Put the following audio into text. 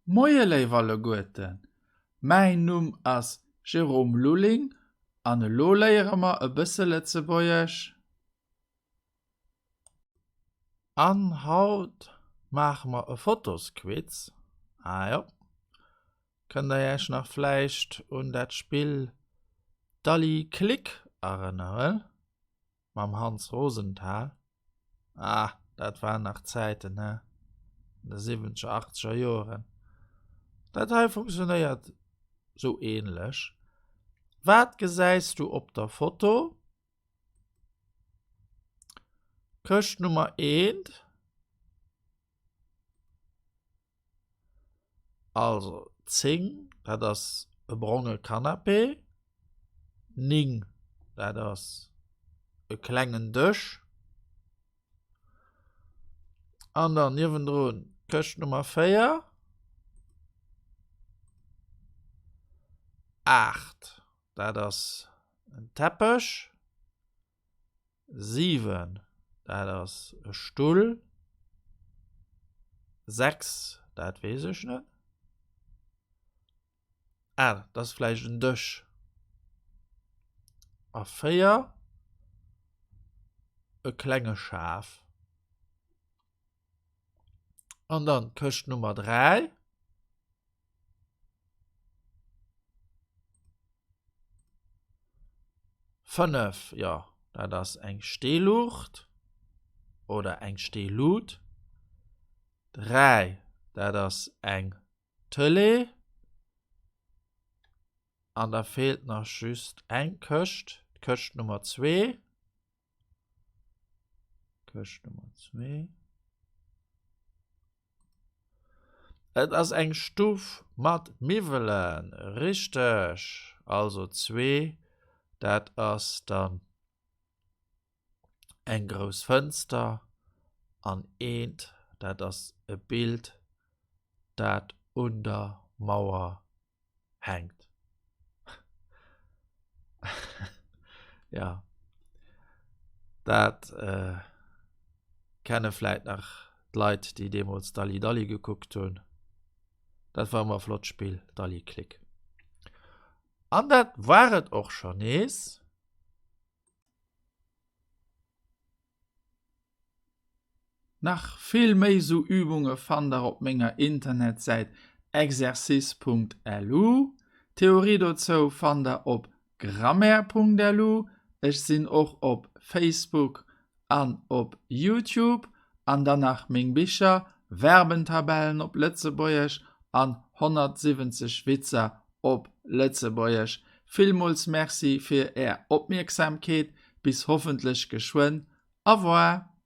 Moie léif alleguerten, mäin Numm ass Jérôme Lulling an elo léiere mer e bësse Lëtzebuergesch. An haut maache mer e Fotosquiz. Ah jo, kënnt der iech nach vläicht un dat Spill Dalli Klick erënneren? Mam Hans Rosenthal. Ah, dat waren nach Zäiten, he? An de siwwenzeger, achtzeger Joeren. Dat hei funktionéiert sou ähnlech. Wat gesäis du op der Foto? Këscht Nummer eent. Also 10, dat ass e bronge Canapé. 9, dat ass e klengen Dësch. An dann niewendrun Këscht Nummer 4. 8, dat ass en Teppech. 7, dat ass e Stull. 6, dat weess ech net. Ah, dat ass vläicht en Dësch. A 4, e klenge Schaf. An dann d'Këscht Nummer 3. 5, jo, dat ass eng Steeluucht oder eng Steelut. 3, dat ass eng Tëlee. An da feelt nach just eng Këscht, d'Këscht Nummer 2. Këscht Nummer 2. Et ass eng Stuff mat Miwwelen, richteg. Also zwee, dat ass dann eng grouss Fënster an eent, dat ass e Bild, dat un der Mauer hänkt. Ja, dat äh, kenne vläit nach d'Leit, déi deemools Dalli Dalli gekuckt hunn. Dat war ëmmer e flott Spill, Dalli Klick. An dat war et och scho nees. Nach vill méi sou Übunge fannt der op menger Internetsäit exercice.lu. D'Theorie dozou fannt der op grammaire.lu. Ech sinn och op Facebook an op Youtube. An dann nach meng Bicher, Verbentabellen op Lëtzebuergesch an 170 Witzer op Lëtzebuergesch. Villmools Merci fir är Opmierksamkeet. Bis hoffentlech geschwënn. Au revoir!